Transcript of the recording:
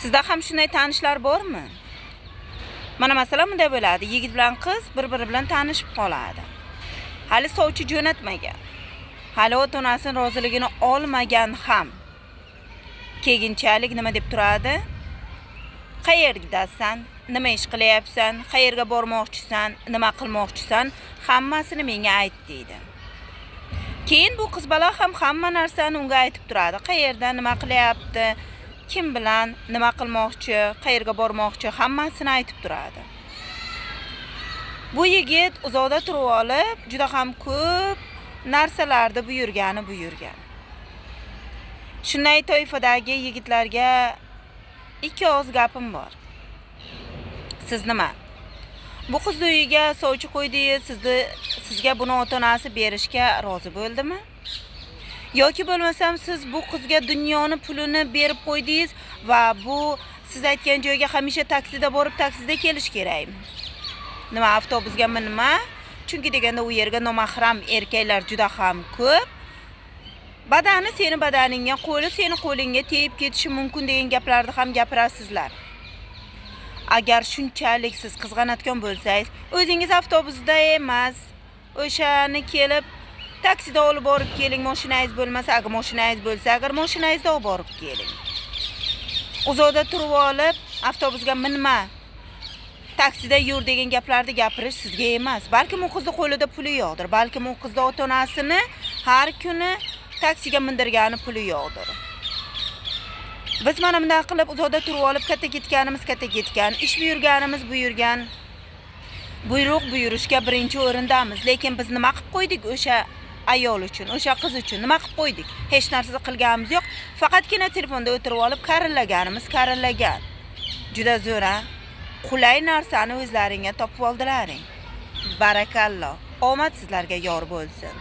Sizda ham shunday tanishlar bormi? Mana masalan bunday bo'ladi. Yigit bilan qiz bir-biri bilan tanishib qoladi. Hali sovchi jo'natmagan. Hali ota-onasining roziligini olmagan ham. Keyinchalik nima deb turadi? Qayerdasan? Nima ish qilyapsan? Qayerga bormoqchisan? Nima qilmoqchisan? Hammasini menga ayt deydi. Keyin bu qiz bola ham hamma narsani unga aytib turadi. Qayerda nima qilyapti? Kim bilan nima qilmoqchi, qayerga bormoqchi, hammasini aytib turadi. Bu yigit uzoqda turib olib, juda ham ko'p narsalarni buyurgani buyurgan. Shunday toifadagi yigitlarga ikki og'iz gapim bor. Siz nima? Bu qizni uyiga sovchi qo'ydingiz, sizga buni ota-onasi berishga rozi bo'ldimi? Yoki bo'lmasam siz bu qizga dunyoni pulini berib qo'ydingiz va bu siz aytgan joyga hamisha taksida borib, taksida kelish kerakmi? Nima, avtobusga minma? Chunki deganda u yerga nomahram erkaklar juda ham ko'p. Badani seni badaningga, qo'li seni qo'lingga tegib ketishi mumkin degan gaplarni ham gapirasizlar. Agar shunchalik siz qizg'anatgan bo'lsangiz, o'zingiz avtobusda emas, o'shani kelib taksida olib borib keling, mashinangiz bo'lmasa, agar mashinangiz bo'lsa, agar mashinangizda olib borib keling. Uzoqda turib olib, avtobusga minma, taksida yur degan gaplarni gapirish sizga emas. Balkim u qizni qo'lida puli yo'qdir, balkim u qizni ota-onasini har kuni taksiga mindirgani puli yo'qdir. Biz mana bunday qilib uzoqda turib olib katta ketganimiz katta ketgan, ish buyurganimiz buyurgan. Buyruq buyurishga birinchi o'rindamiz, lekin biz nima qilib qo'ydik o'sha ayol uchun, o'sha qiz uchun nima qilib qo'ydik? Hech narsa qilganimiz yo'q. Faqatgina telefonda o'tirib olib karillaganimiz karillagan. Juda zo'r, a? Qulay narsani o'zlaringga topib oldilaring. Barakalloh. Omad sizlarga yor bo'lsin.